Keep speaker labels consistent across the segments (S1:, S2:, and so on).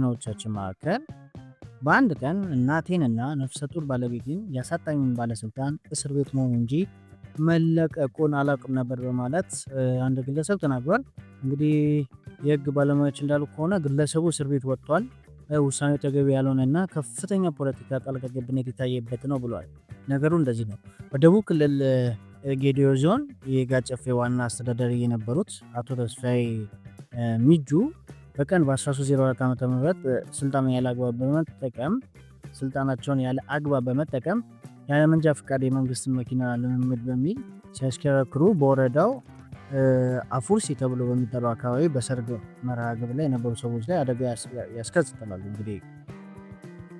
S1: ዜናዎቻችን መካከል በአንድ ቀን እናቴንና ነፍሰ ጡር ባለቤቴን ያሳጣኝን ባለስልጣን እስር ቤት መሆኑ እንጂ መለቀቁን አላውቅም ነበር በማለት አንድ ግለሰብ ተናግሯል። እንግዲህ የህግ ባለሙያዎች እንዳሉ ከሆነ ግለሰቡ እስር ቤት ወጥቷል። ውሳኔው ተገቢ ያልሆነና ከፍተኛ ፖለቲካ ጣልቃ ገብነት የታየበት ነው ብሏል። ነገሩ እንደዚህ ነው። በደቡብ ክልል ጌዲዮ ዞን የጋጨፌ ዋና አስተዳዳሪ የነበሩት አቶ ተስፋዬ ሚጁ በቀን በ1304 ዓ ም ስልጣኑን ያለ አግባብ በመጠቀም ስልጣናቸውን ያለ አግባብ በመጠቀም ያለ መንጃ ፈቃድ የመንግስትን መኪና ልምምድ በሚል ሲያሽከረክሩ በወረዳው አፉርሲ ተብሎ በሚጠራው አካባቢ በሰርግ መርሃ ግብር ላይ የነበሩ ሰዎች ላይ አደጋ ያስከትላሉ። እንግዲህ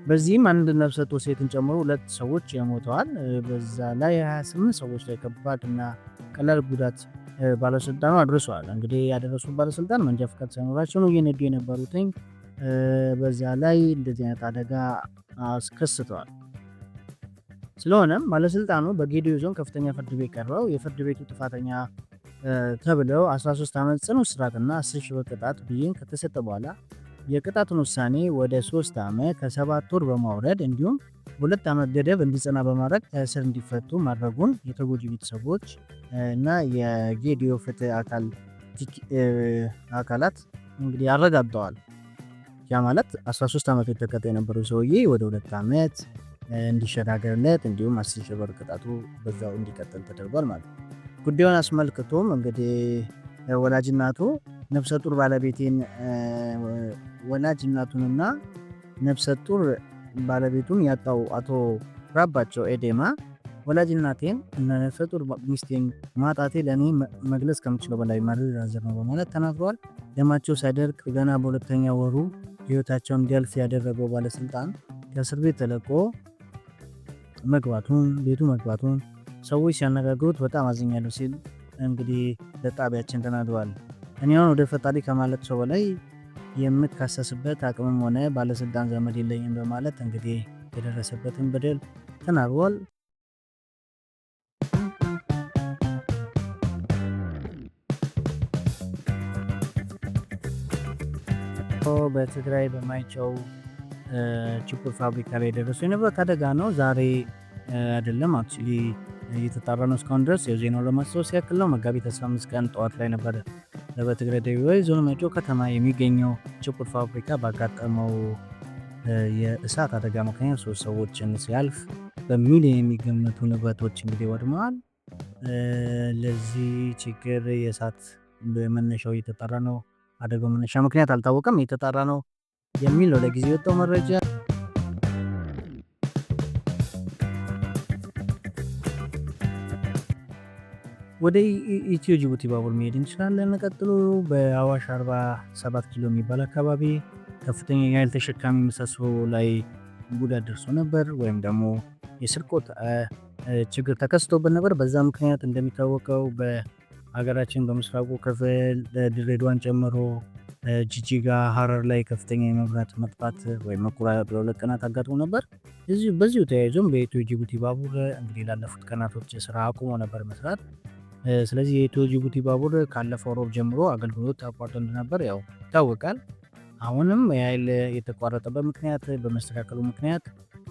S1: በዚህም አንድ ነፍሰ ጡር ሴትን ጨምሮ ሁለት ሰዎች ሞተዋል። በዛ ላይ 28 ሰዎች ላይ ከባድ እና ቀላል ጉዳት ባለስልጣኑ አድርሰዋል። እንግዲህ ያደረሱ ባለስልጣን መንጃ ፈቃድ ሳይኖራቸው ነው እየነዱ የነበሩትኝ። በዛ ላይ እንደዚህ አይነት አደጋ አስከስተዋል። ስለሆነም ባለስልጣኑ በጌዲዮ ዞን ከፍተኛ ፍርድ ቤት ቀርበው የፍርድ ቤቱ ጥፋተኛ ተብለው 13 ዓመት ጽኑ እስራትና 10 ሺህ ብር ቅጣት ብይን ከተሰጠ በኋላ የቅጣቱን ውሳኔ ወደ 3 ዓመት ከ7 ወር በማውረድ እንዲሁም በ2 ዓመት ገደብ እንዲጸና በማድረግ ከእስር እንዲፈቱ ማድረጉን የተጎጂ ቤተሰቦች እና የጌዲዮ ፍትህ አካላት እንግዲህ አረጋግጠዋል። ያ ማለት 13 ዓመት የተቀጣ የነበረው ሰውዬ ወደ 2 ዓመት እንዲሸጋገርለት እንዲሁም 10 ሺህ ብር ቅጣቱ በዛው እንዲቀጥል ተደርጓል ማለት ነው። ጉዳዩን አስመልክቶም እንግዲህ ወላጅ እናቱ ነፍሰ ጡር ባለቤቴን ወላጅ እናቱንና ነፍሰ ጡር ባለቤቱን ያጣው አቶ ራባቸው ኤዴማ ወላጅ እናቴን እና ነፍሰ ጡር ሚስቴን ማጣቴ ለእኔ መግለጽ ከምችለው በላይ መሪር ሐዘን ነው በማለት ተናግረዋል። ደማቸው ሳይደርቅ ገና በሁለተኛ ወሩ ህይወታቸውን እንዲያልፍ ያደረገው ባለስልጣን ከእስር ቤት ተለቆ መግባቱን ቤቱ መግባቱን ሰዎች ሲያነጋግሩት በጣም አዝኛለሁ ሲል እንግዲህ ለጣቢያችን ተናግረዋል። እኔ አሁን ወደ ፈጣሪ ከማለት ሰው በላይ የምካሰስበት አቅምም ሆነ ባለስልጣን ዘመድ የለኝም በማለት እንግዲህ የደረሰበትን በደል ተናግሯል። በትግራይ በማይጨው ችፑድ ፋብሪካ ላይ የደረሰው የንብረት አደጋ ነው። ዛሬ አይደለም actually እየተጣራ ነው እስካሁን ድረስ። የዜናው ለማስታወስ ያክል ነው። መጋቢት 15 ቀን ጠዋት ላይ ነበረ በትግራይ ደቡባዊ ዞን ማይጨው ከተማ የሚገኘው ችፑድ ፋብሪካ ባጋጠመው የእሳት አደጋ ምክንያት 3 ሰዎችን ሲያልፍ በሚሊዮን የሚገመቱ ንብረቶች እንግዲህ ወድመዋል። ለዚህ ችግር የእሳት መነሻው እየተጣራ ነው። አደጋው መነሻ ምክንያት አልታወቀም፣ እየተጣራ ነው የሚል ነው ለጊዜው የወጣው መረጃ። ወደ ኢትዮ ጅቡቲ ባቡር መሄድ እንችላለን። ቀጥሎ በአዋሽ 47 ኪሎ የሚባል አካባቢ ከፍተኛ የኃይል ተሸካሚ ምሰሶ ላይ ጉዳት ደርሶ ነበር፣ ወይም ደግሞ የስርቆት ችግር ተከስቶበት ነበር። በዛ ምክንያት እንደሚታወቀው በሀገራችን በምስራቁ ክፍል ድሬዳዋን ጨምሮ ጂጂጋ፣ ሀረር ላይ ከፍተኛ የመብራት መጥፋት ወይም መቆራረጥ ለሁለት ቀናት አጋጥሞ ነበር። በዚሁ ተያይዞም በኢትዮ ጅቡቲ ባቡር እንግዲህ ላለፉት ቀናቶች ስራ አቁሞ ነበር መስራት። ስለዚህ የኢትዮ ጅቡቲ ባቡር ካለፈው ሮብ ጀምሮ አገልግሎት አቋርጦ እንደነበር ያው ይታወቃል። አሁንም የኃይል የተቋረጠበት ምክንያት በመስተካከሉ ምክንያት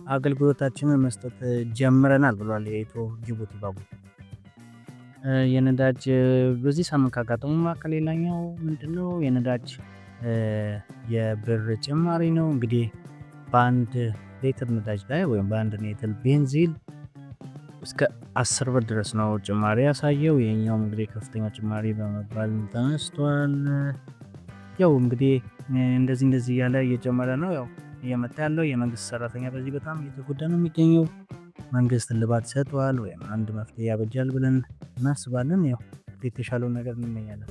S1: አገልግሎታችንን መስጠት ጀምረናል ብሏል የኢትዮ ጅቡቲ ባቡር። የነዳጅ በዚህ ሳምንት ካጋጠሙ መካከል ሌላኛው ምንድነው? የነዳጅ የብር ጭማሪ ነው። እንግዲህ በአንድ ሊትር ነዳጅ ላይ ወይም በአንድ ሊትር ቤንዚን እስከ 10 ብር ድረስ ነው ጭማሪ ያሳየው። የኛውም እንግዲህ ከፍተኛ ጭማሪ በመባል ተነስቷል። ያው እንግዲህ እንደዚህ እንደዚህ እያለ እየጨመረ ነው ያው እየመጣ ያለው። የመንግስት ሰራተኛ በዚህ በጣም እየተጎዳ ነው የሚገኘው። መንግስት እልባት ይሰጠዋል ወይም አንድ መፍትሄ ያበጃል ብለን እናስባለን። ያው የተሻለውን ነገር እንመኛለን።